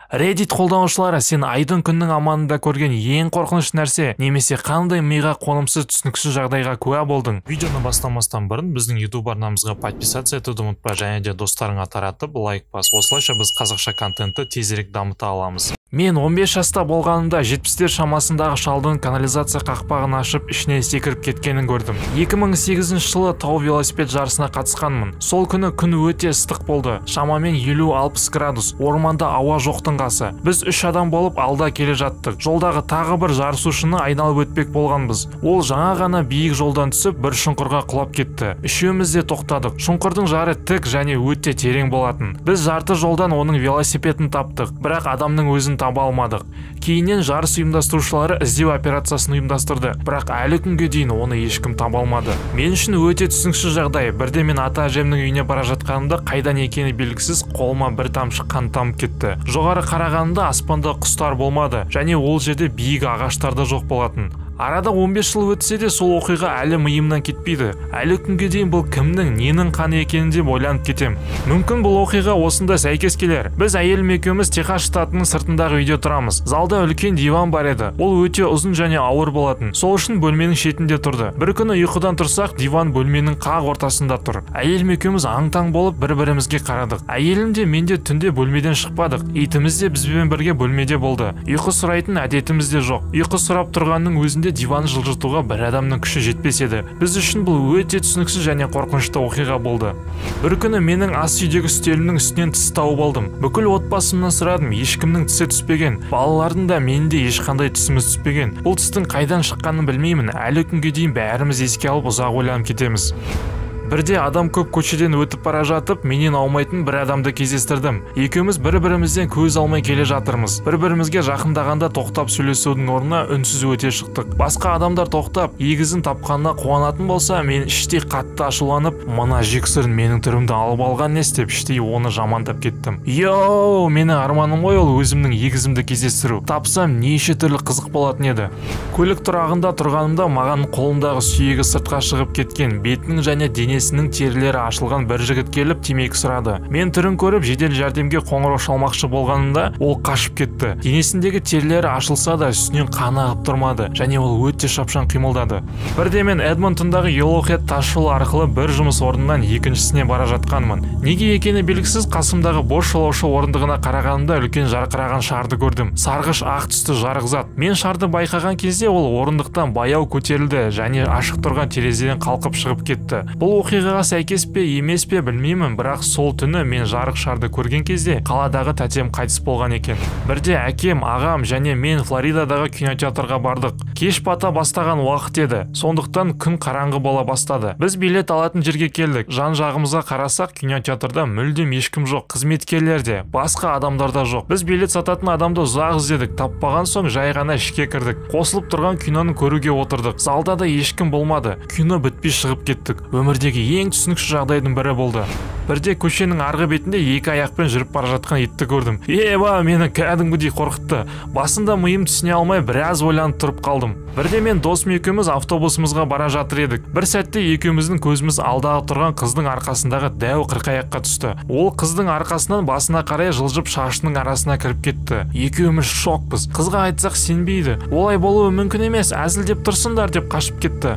Reddit қолданушылары сен айдың күннің аманында көрген ең қорқынышты нәрсе немесе қандай миға қонымсыз түсініксіз жағдайға куә болдың? Видеоны бастамастан бұрын біздің YouTube арнамызға подписаться етуді ұмытпа және де достарыңа таратып лайк бас. Осылайша біз қазақша контентті тезірек дамыта аламыз. Мен 15 жаста болғанымда 70-тер шамасындағы шалдың канализация қақпағын ашып ішіне секіріп кеткенін көрдім. 2008 жылы тау велосипед жарысына қатысқанмын. Сол күні күн өте ыстық болды. Шамамен 50-60 градус. Орманда ауа жоқтың қасы. Біз 3 адам болып алда келе жаттық. Жолдағы тағы бір жарысушыны айналып өтпек болғанбыз. Ол жаңа ғана биік жолдан түсіп бір шұңқырға құлап кетті. Үшеуміз де тоқтадық. Шұңқырдың жары тік және өте терең болатын. Біз жарты жолдан оның велосипедін таптық, бірақ адамның өзін таба алмадық. Кейіннен жарыс ұйымдастырушылары іздеу операциясын ұйымдастырды, бірақ әлі күнге дейін оны ешкім таба алмады. Мен үшін өте түсініксіз жағдай. Бірде мен ата-әжемнің үйіне бара жатқанымда қайдан екені белгісіз қолыма бір тамшы қан тамып кетті. Жоғары қарағанымда аспанда құстар болмады және ол жерде биік ағаштар да жоқ болатын. Арада 15 жыл өтсе де сол оқиға әлі миымнан кетпейді. Әлі күнге дейін бұл кімнің, ненің қаны екенін деп ойланып кетем. Мүмкін бұл оқиға осында сәйкес келер. Біз әйелім екеуміз Техас штатының сыртындағы үйде тұрамыз. Залда үлкен диван бар еді. Ол өте ұзын және ауыр болатын. Сол үшін бөлменің шетінде тұрды. Бір күні ұйқыдан тұрсақ, диван бөлменің қақ ортасында тұр. Әйелім екеуміз аң-таң болып бір-бірімізге қарадық. Әйелім де мен де түнде бөлмеден шықпадық. Итіміз де бізбен бірге бөлмеде болды. Ұйқы сұрайтын әдетіміз де жоқ. Ұйқы сұрап тұрғанның өзінде диван жылжытуға бір адамның күші жетпес еді. Біз үшін бұл өте түсініксіз және қорқынышты оқиға болды. Бір күні менің ас үйдегі үстелімнің үстінен тіс тауып алдым. Бүкіл отбасымнан сұрадым, ешкімнің тісі түспеген. Балалардың да менің де ешқандай тісіміз түспеген. Бұл тістің қайдан шыққанын білмеймін. Әлі күнге дейін бәріміз еске алып ұзақ ойланып кетеміз. Бірде адам көп көшеден өтіп бара жатып, менен аумайтын бір адамды кездестірдім. Екеуміз бір-бірімізден көз алмай келе жатырмыз. Бір-бірімізге жақындағанда тоқтап сөйлесудің орнына үнсіз өте шықтық. Басқа адамдар тоқтап, егізін тапқанына қуанатын болса, мен іштей қатты ашуланып, мына жексұрын менің түрімді алып алған не істеп, іштей оны жамандап кеттім. Йоу, менің арманым ғой ол өзімнің егізімді кездестіру. Тапсам неше түрлі қызық болатын еді. Көлік тұрағында тұрғанымда маған қолындағы сүйегі сыртқа шығып кеткен, бетінің және денесінің терілері ашылған бір жігіт келіп темекі сұрады. Мен түрін көріп жедел жәрдемге қоңырау шалмақшы болғанымда ол қашып кетті. Денесіндегі терілері ашылса да үстінен қаны ағып тұрмады және ол өте шапшаң қимылдады. Бірде мен Эдмонтондағы Йеллоухед тас жолы арқылы бір жұмыс орнынан екіншісіне бара жатқанмын. Неге екені белгісіз қасымдағы бос жолаушы орындығына қарағанымда үлкен жарқыраған шарды көрдім. Сарғыш ақ түсті жарық зат. Мен шарды байқаған кезде ол орындықтан баяу көтерілді және ашық тұрған терезеден қалқып шығып кетті. Бұл оқиғаға сәйкес пе емес пе білмеймін, бірақ сол түні мен жарық шарды көрген кезде қаладағы тәтем қайтыс болған екен. Бірде әкем, ағам және мен Флоридадағы кинотеатрға бардық. Кеш бата бастаған уақыт еді, сондықтан күн қараңғы бола бастады. Біз билет алатын жерге келдік. Жан жағымызға қарасақ, кинотеатрда мүлдем ешкім жоқ. Қызметкерлер де, басқа адамдар да жоқ. Біз билет сататын адамды ұзақ іздедік, таппаған соң жай ғана ішке кірдік. Қосылып тұрған киноны көруге отырдық. Залда да ешкім болмады. Кино бітпей шығып кеттік. Өмірдегі ең түсініксіз жағдайдың бірі болды. Бірде көшенің арғы бетінде екі аяқпен жүріп бара жатқан итті көрдім. Еба, мені кәдімгідей қорқытты. Басында миым түсіне алмай біраз ойланып тұрып қалдым. Бірде мен досым екеуміз автобусымызға бара жатыр едік. Бір сәтте екеуміздің көзіміз алдағы тұрған қыздың арқасындағы дәу қырқаяққа түсті. Ол қыздың арқасынан басына қарай жылжып шашының арасына кіріп кетті. Екеуміз шокпыз. Қызға айтсақ сенбейді. Олай болуы мүмкін емес, әзілдеп тұрсыңдар деп қашып кетті.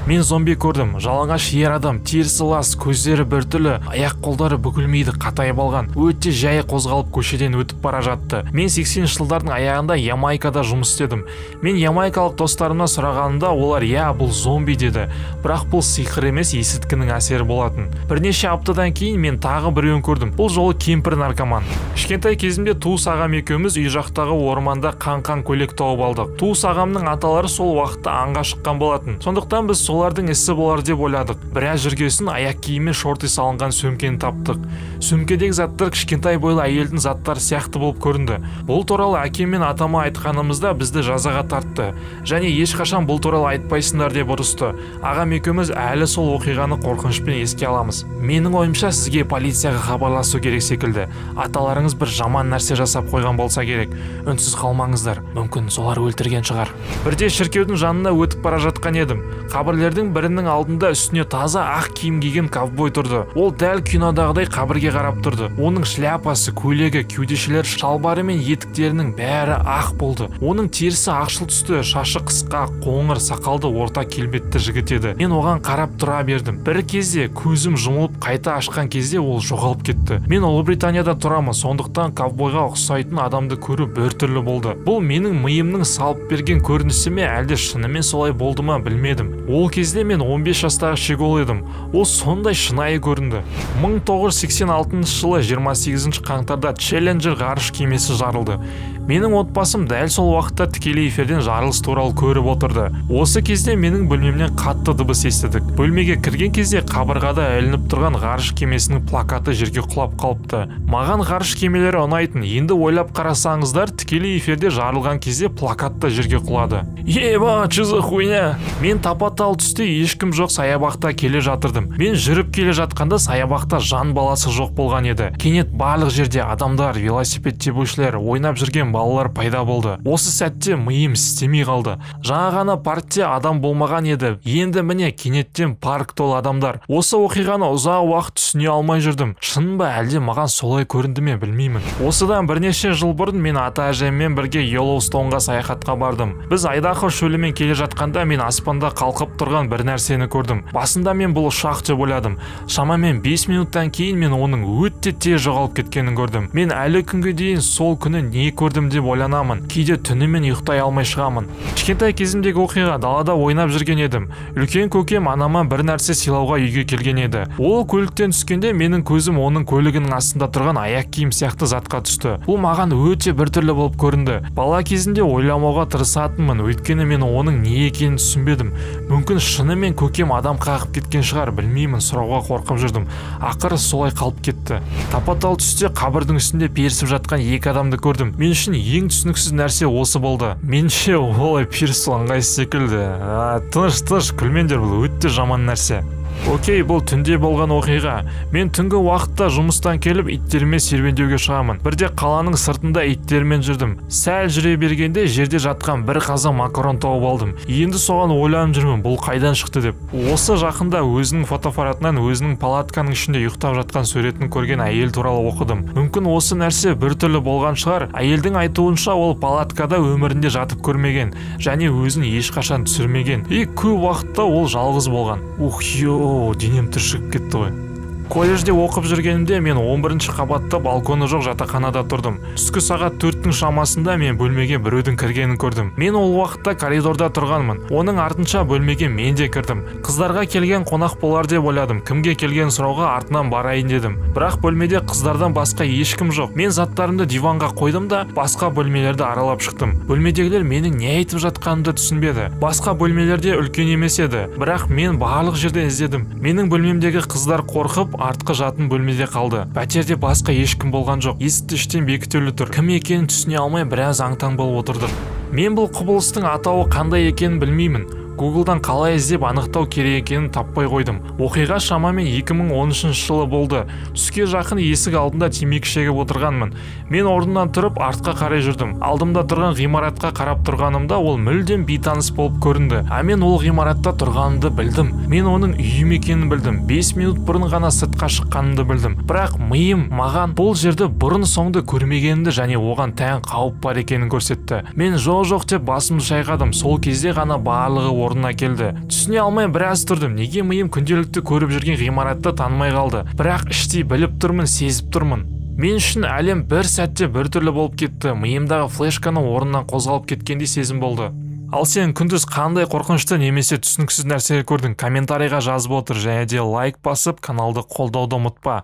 Мен зомби көрдім. Жалаңаш ер адам, терісі лас, көздері біртүрлі, аяқ қолдары бүгілмейді, қатайып алған. Өте жай қозғалып көшеден өтіп бара жатты. Мен 80-ші жылдардың аяғында Ямайкада жұмыс істедім. Мен ямайкалық достарымнан сұрағанымда олар «Я, бұл зомби» деді. Бірақ бұл сиқыр емес, есірткінің әсері болатын. Бірнеше аптадан кейін мен тағы біреуін көрдім. Бұл жолы кемпір наркоман. Кішкентай кезімде туыс ағам екеуміз үй жақтағы орманда қан-қан көйлек тауып алдық. Туыс ағамның аталары сол уақытта аңға шыққан болатын. Сондықтан біз солардың ісі болар деп ойладық. Біраз жүргесін аяқ киіммен шорты салынған сөмкені таптық. Сөмкедегі заттар кішкентай бойлы әйелдің заттары сияқты болып көрінді. Бұл туралы әкем мен атама айтқанымызда бізді жазаға тартты. Және ешқашан бұл туралы айтпайсыңдар деп ұрысты. Ағам екеуміз әлі сол оқиғаны қорқынышпен еске аламыз. Менің ойымша сізге полицияға хабарласу керек секілді. Аталарыңыз бір жаман нәрсе жасап қойған болса керек. Үнсіз қалмаңыздар. Мүмкін солар өлтірген шығар. Бірде шіркеудің жанына өтіп бара жатқан едім. Қабірлердің бірінің алдында үстіне таза ақ киім киген ковбой тұрды. Ол дәл кинодағыдай қабірге қарап тұрды. Оның шляпасы, көйлегі, кеудешелері, шалбары мен етіктерінің бәрі ақ болды. Оның терісі ақшыл түсті, шашы қысқа, қоңыр, сақалды орта келбетті жігіт еді. Мен оған қарап тұра бердім. Бір кезде көзім жұмылып қайта ашқан кезде ол жоғалып кетті. Мен Ұлыбританияда тұрамын, сондықтан ковбойға ұқсайтын адамды көру біртүрлі болды. Бұл менің миымның салып берген көрінісі ме, әлде шынымен солай болды ма, білмедім. Ол кезде мен 15 жастағы щегол едім. Ол сондай шынайы көрінді. 1986 жылы 28 қаңтарда Челленджер ғарыш кемесі жарылды. Менің отбасым дәл сол уақытта тікелей эфирден жарылыс туралы көріп отырды. Осы кезде менің бөлмемнен қатты дыбыс естідік. Бөлмеге кірген кезде қабырғада ілініп тұрған ғарыш кемесінің плакаты жерге құлап қалыпты. Маған ғарыш кемелері ұнайтын. Енді ойлап қарасаңыздар, тікелей эфирде жарылған кезде плакат та жерге құлады. Еба, че за хуйня? Мен тапа-тал түсте ешкім жоқ саябақта келе жатырдым. Мен жүріп келе жатқанда саябақта жан баласы жоқ болған еді. Кенет барлық жерде адамдар, велосипед тебушілер, ойнап жүрген балалар пайда болды. Осы сәтте миым істемей қалды. Жаңа ғана паркте адам болмаған еді. Енді міне кенеттен парк толы адамдар. Осы оқиғаны ұзақ уақыт түсіне алмай жүрдім. Шын ба, әлде маған солай көрінді ме, білмеймін. Осыдан бірнеше жыл бұрын мен ата-әжеммен бірге Йеллоустонға саяхатқа бардым. Біз Айдахо шөлімен келе жатқанда мен аспанда қалқып тұрған бір нәрсені көрдім. Басында мен бұл ұшақ деп ойладым. Шамамен 5 минуттан кейін мен оның өте тез жоғалып кеткенін көрдім. Мен әлі күнге дейін сол күні не көрдім деп ойланамын. Кейде түнімен ұйықтай алмай шығамын. Кішкентай кезімдегі оқиға, далада ойнап жүрген едім. Үлкен көкем анама бір нәрсе сыйлауға үйге келген еді. Ол көліктен түскенде менің көзім оның көлігінің астында тұрған аяқ киім сияқты затқа түсті. Бұл маған өте біртүрлі болып көрінді. Бала кезімде ойламауға тырысатынмын, өйткені мен оның не екенін түсінбедім. Мүмкін шынымен көкем адам қағып кеткен шығар, білмеймін, сұрауға қорқып жүрдім. Ақыры солай қалып кетті. Тапа-тал түсте қабірдің үстінде перісіп жатқан екі адамды көрдім. Мен үшін ең түсініксіз нәрсе осы болды. Меніңше олай перісу ыңғайсыз секілді. Тыныш, күлмеңдер, бұл өте жаман нәрсе. Окей, бұл түнде болған оқиға. Мен түнгі уақытта жұмыстан келіп иттеріме серуендеуге шығамын. Бірде қаланың сыртында иттермен жүрдім. Сәл жүре бергенде жерде жатқан бір қазан макарон тауып алдым. Енді соған ойланып жүрмін, бұл қайдан шықты деп. Осы жақында өзінің фотоаппаратынан өзінің палатканың ішінде ұйықтап жатқан суретін көрген әйел туралы оқыдым. Мүмкін осы нәрсе біртүрлі болған шығар. Әйелдің айтуынша ол палаткада өмірінде жатып көрмеген және өзін ешқашан түсірмеген. И көп уақытта ол жалғыз болған. Ух, йо, денем түршігіп кетті ғой. Колледжде оқып жүргенімде мен 11-ші қабатта балконы жоқ жатақханада тұрдым. Түскі сағат 4-тің шамасында мен бөлмеге біреудің кіргенін көрдім. Мен ол уақытта коридорда тұрғанмын. Оның артынша бөлмеге мен де кірдім. Қыздарға келген қонақ болар деп ойладым. Кімге келген сұрауға артынан барайын дедім. Бірақ бөлмеде қыздардан басқа ешкім жоқ. Мен заттарымды диванға қойдым да басқа бөлмелерді аралап шықтым. Бөлмедегілер менің не айтып жатқанымды түсінбеді. Басқа бөлмелерде үлкен емес еді. Бірақ мен барлық жерден іздедім. Менің бөлмемдегі қыздар қорқып артқы жатын бөлмеде қалды. Пәтерде басқа ешкім болған жоқ. Есікті іштен бекітулі тұр. Кім екенін түсіне алмай біраз аң-таң болып отырдым. Мен бұл құбылыстың атауы қандай екенін білмеймін. Гуглдан қалай іздеп анықтау керек екенін таппай қойдым. Оқиға шамамен 2013 жылы болды. Түске жақын есік алдында темекі шегіп отырғанмын. Мен орнымнан тұрып артқа қарай жүрдім. Алдымда тұрған ғимаратқа қарап тұрғанымда ол мүлдем бейтаныс болып көрінді. А мен ол ғимаратта тұрғанымды білдім. Мен оның үйім екенін білдім. 5 минут бұрын ғана сыртқа шыққанымды білдім. Бірақ миым маған бұл жерді бұрын соңды көрмегенімді және оған тән қауіп бар екенін көрсетті. Мен жоқ деп басымды шайқадым. Сол кезде ғана барлығы орнына келді. Түсіне алмай біраз тұрдым. Неге миым күнделікті көріп жүрген ғимаратты танымай қалды? Бірақ іштей біліп тұрмын, сезіп тұрмын. Мен үшін әлем бір сәтте біртүрлі болып кетті. Миымдағы флешканың орнынан қозғалып кеткендей сезім болды. Ал сен күндіз қандай қорқынышты немесе түсініксіз нәрселер көрдің? Комментарийға жазып отыр және де лайк басып каналды қолдауды ұмытпа.